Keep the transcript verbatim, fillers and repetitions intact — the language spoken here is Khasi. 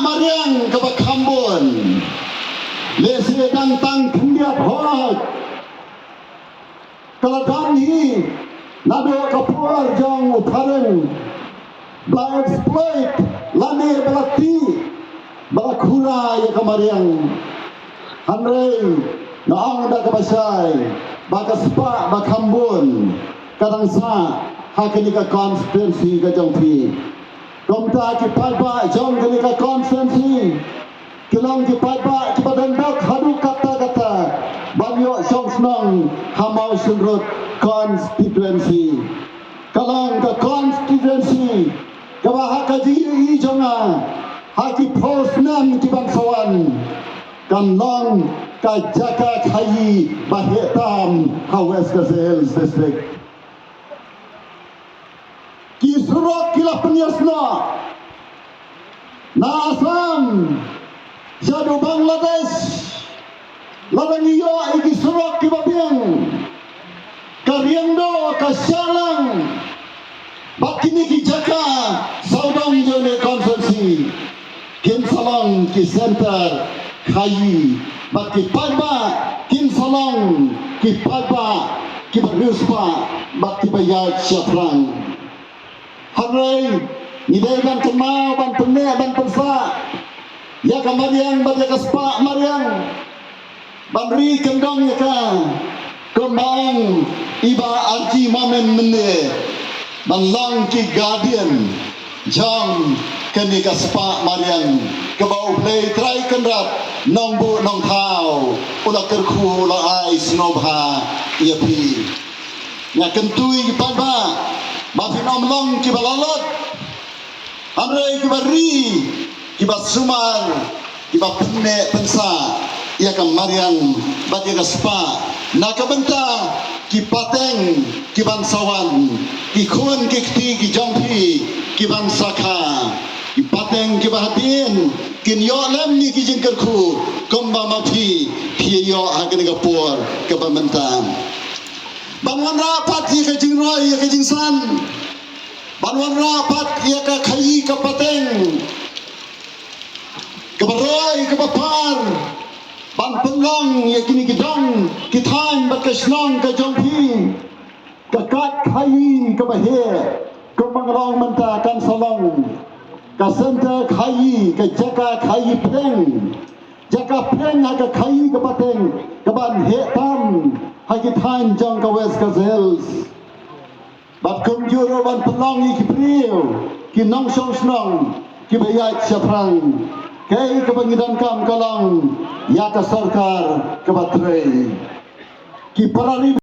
mariang kaba kham bun. Lehse dang tang khyndiat hok. Ka la dang hi naduh ka por jong u phareng ba exploit lane ba la tih ba la khura ïa ka mariang. Hynrei nga ong da kaba shai ba ka spah ba kham bun ka dang sah ha kane ka constituency ka jong phi. Kumta ki paidbah jong kane ka constituency ki long ki paidbah kiba don bok haduh katta katta ban ïoh shong shnong ha Mawshynrut constituency. Ka long ka constituency kaba ha ka jingïohi jong nga ha ki phew snem kiban sa wan kan long ka jaka khaïi ba heh tam ha West Khasi Hills District. Ki surok ki la pynïasnoh na Assam shaduh Bangladesh. Lada ngi ïoh ïa ki surok kiba biang, ka Riangdo, ka Shallang bad kine ki jaka sawdong jong ne constituency kin sa long ki center khaïi bad ki paidbah kin sa long ki paidbah kiba riewspah bad kiba ïaid shaphrang. Hynrei ngi dei ban kynmaw, ban pynneh, ban pynsah ïa ka mariang bad ïa ka spah mariang. Ban ri kyndong ïa ka, kumba ong i Bah Archie Momin mynne, ban long ki guardian jong kane ka spah mariang kaba U Blei Trai Kynrad Nongbuh Nongthaw u la kyrkhu, u la ai sngewbha ïa phi. Nga kyntu ïa ki paidbah ba phin ym long kiba lalot, hynrei kiba ri, kiba sumar, kiba pynneh pynsah ïa ka mariang bad ïa ka spah na ka bynta ki pateng kiban sa wan, ki khun ki kti ki jong phi kiban sa kha. Ki pateng kiba hadien kin ïoh lem ïa ki jingkyrkhu kumba ma phi phi ïoh ha kane ka por kaba mynta. Ban wanrah pat ïa ka jingroi ïa ka jingsan, ban wanrah pat ïa ka khaïi ka pateng kaba roi kaba par, ban pynlong ïa kine ki dong ki thaiñ bad ka shnong ka jong phi ka kad khaïi kaba heh. Kumba nga la ong mynta, kan sa long ka center khaïi, ka jaka khaïi pdeng, jaka pdeng ha ka khaïi ka pateng kaban heh tam ha ki thaiñ jong ka West Khasi Hills. Bad kumjuh ruh ban pynlong ïa ki briew, ki nongshong shnong kiba ïaid shaphrang. Kaei kaba ngi donkam ka long ïa ka sorkar kaba trei. Ki para ri